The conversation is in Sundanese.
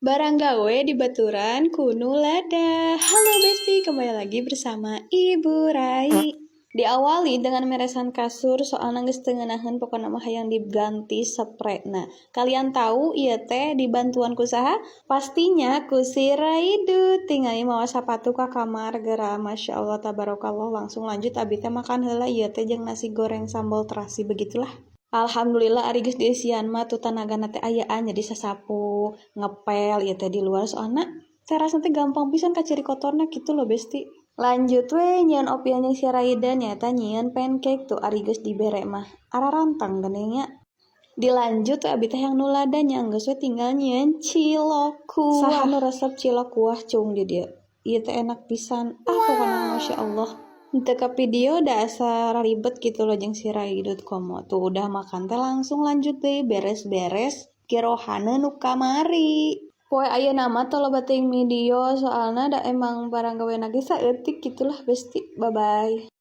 Barang gawe dibaturan ku nu lada. Halo Besti, kembali lagi bersama Ibu Rai. Diawali dengan meresan kasur, soalna geus teu ngeunaheun, pokona mah hayang diganti sprena. Kalian tahu ieu teh dibantuan ku saha? Pastinya ku si Raidu. Tingali mawa sapatu ka kamar geura. Masya Allah, tabarakallah. Langsung lanjut abi teh makan heula, ieu teh jeung nasi goreng sambal terasi, begitulah. Alhamdulillah ari geus dieusian mah tuh tanagana teh ayaan, jadi sasapu, ngepel ieu teh di luar, soalna teras nanti gampang pisan kaciri kotorna gitu loh, Besti. Lanjut we nyieun opia si Raida, nyaeta nyieun pancake tuh. Ari geus dibere mah ararantang geuning nya. Dilanjut we abi teh yang nu lada nya, geus we tinggal nyieun cilok kuah. Saha nu resep cilok kuah cung di dieu? Ieu teh enak pisan. Ah, pokona Masya Allah. Teu ka video da asa ribet gitu loh jeung si Raidut komo. Tuh, udah makan teh langsung lanjut deh beres-beres kirohana nu kamari. Poe ayeuna mah teu loba teuing video, soalna da emang barang gawe ge saeutik gitulah, Besti. Bye bye.